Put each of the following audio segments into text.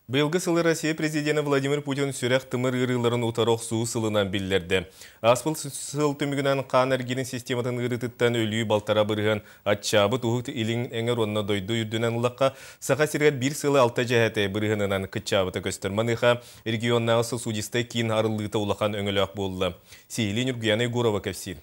Быйылгы сылы Россия президенэ Владимир Путин сүрэх-тымыр ыарыыларын утары охсуу сылынан биллэрдэ. Ааспыт сыл түмүгүнэн хаан эргиирин систематын ыарыытыттан өлүү 1,5% аччаабыт. Уһук Илин эҥэр уонна дойду үрдүнэн ыллахха, Саха сиригэр биир сылы 6,7 бырыһыанынан кыччаабыта көстөр. Маныаха регионнааҕы сосудистай киин арыллыыта улахан өҥөлөөх буолла. Сиһилии Ньургуяна Егорова кэпсиир.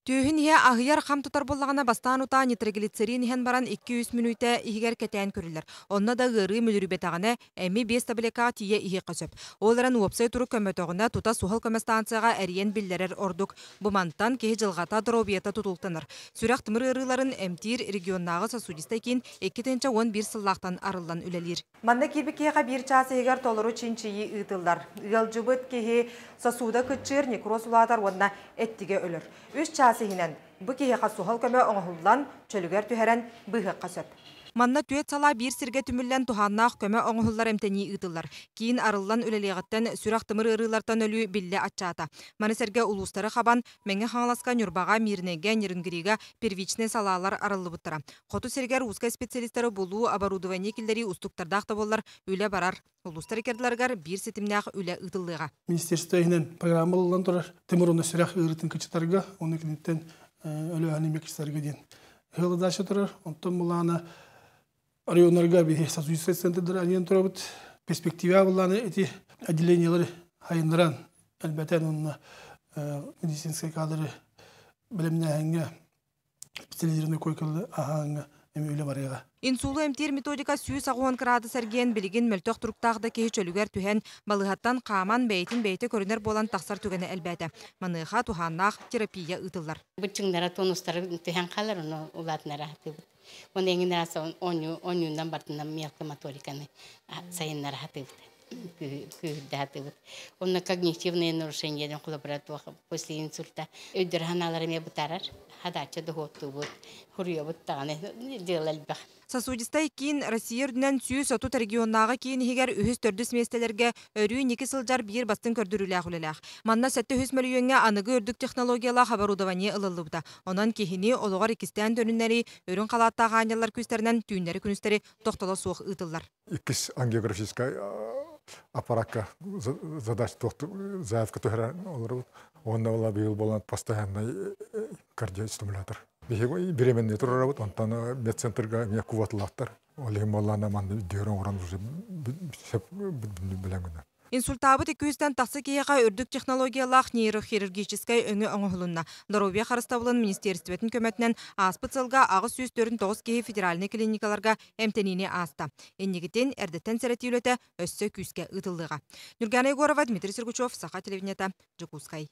Түөһүн иһэ аһыйар, хам тутар буоллаҕына, бастаан утаа нитроглицерин иһэн баран 2-3 мүнүүтэ иһигэр кэтээн көрүллэр. Онно да ыарыы мүлүрүйбэтэҕинэ, эми 5 таблеткаҕа тиийэ иһиэххэ сөп. Ол эрэн уопсай турук көммөтөҕүнэ, тута суһал көмө станцияҕа эрийэн биллэрэр ордук. Бу мантан киһи дьылҕата, доруобуйата тутулуктанар. Сүрэх-тымыр ыарыыларын эмтиир регионнааҕы сосудистай киин 2011 сыллаахтан арыллан үлэлиир. Манна киирбит киһиэхэ биир чаас иһигэр толору чинчийии ыытыллар. Ыалдьыбыт киһи сосуда кыччыыр, некроз улаатар уонна эттигэ өлөр. 3 чаас иһинэн бу киһиэхэ суһал көмө оҥоһуллан, чөлүгэр түһэрэн быыһыахха сөп. Манна түөрт салаа биир сиргэ түмүллэн туһааннаах көмө оҥоһуллар, эмтэнии ыытыллар. Киин арыллан үлэлиэҕиттэн сүрэх-тымыр ыарыылартан өлүү биллэ аччаата. Маны сэргэ улуустары хабан Мэҥэ Хаҥаласка, Ньурбаҕа, Мииринэйгэ, Нерюнгрига первичнэй салаалар арыллыбыттара. Хоту сиригэр узкай специалистары булуу, оборудование киллэрии уустуктардаах да буоллар, үлэ барар. Улуустар иккардыларыгар биир ситимнээх үлэ ыытыллыаҕа. Министерство иһинэн программа ылыллан турар. Тымыр уонна сүрэх ыарыытын кыччатарга, оны киниттэн өлөөнү мекчитарга диэн задача турар. Онтон булаана районнарга биһи сосудистай центрдер арыйан турабыт. Перспектива булааны эти отделениялары хайыннаран элбэтэн онно медицинскэй кадры бэлэмнээһиҥҥэ, специализированный койкалы аһааҥҥа эми үлэ барыаҕа. Инсулу эмтиир методика 180 градус эргиэн, билигин мөлтөх туруктаах да киһи чөлүгэр түһэн, балыыһаттан хааман, бэйэтин бэйэтэ көрүнэр буолан тахсар түгэнэ элбээтэ. Маныаха туһааннаах терапия ыытыллар. Быччыҥнара тонустары түһэн хаалар, ону улаатынара хатыыбыт. Оны эҥин онньуунан бартынан мелкий моториканы сайыннара хатыыбыт. Күүһүрдэ хатыыбыт. Онно когнитивные нарушения после инсульта өйдөр ханаалар эмиэ бытарар. Хадача дохуоттуубут, хуруйабыт даҕаны дьыала элбэх. Сосудистай киин Россия үрдүнэн 130 регионнааҕы киин иһигэр үһүс төрдүс миэстэлэргэ өрүү инники сылдьар биир бастыҥ көрдөрүүлээх үлэлээх. Манна 700 мөлүйүөҥҥэ аныгы үрдүк технологиялаах оборудование ылыллыбыта. Онон киһини олоҕор иккистээн төнүннэрии үрүҥ халааттаах аанньаллар күүстэринэн түүннэри күнүстэри тохтоло суох ыытыллар. Иккис ангиографическай аппаракка задач заявка түһэрэн олоробут. Онно була быйыл болан постоянный кардиостимулятор. Биһиги беременный турарабыт, онтон медцентрга эмиэ квоталаахтар. Ол иһин буоллаана манна дөөрөн оҥорон уже билэн. Инсультаабыт 200-тэн тахса киһиэхэ үрдүк технологиялаах нейрохирургическай өҥө оҥоһулунна. Доруобуйа харыстабылын министерствотын көмөтүнэн ааспыт сылга 849 киһи федеральнай клиникаларга эмтэниини ааста. Инникитин эрдэттэн сэрэтии үлэтэ өссө күүскэ ыытыллыаҕа. Нюргана Егорова, Дмитрий Сергучев, Саха телевидениета, Дьокуускай.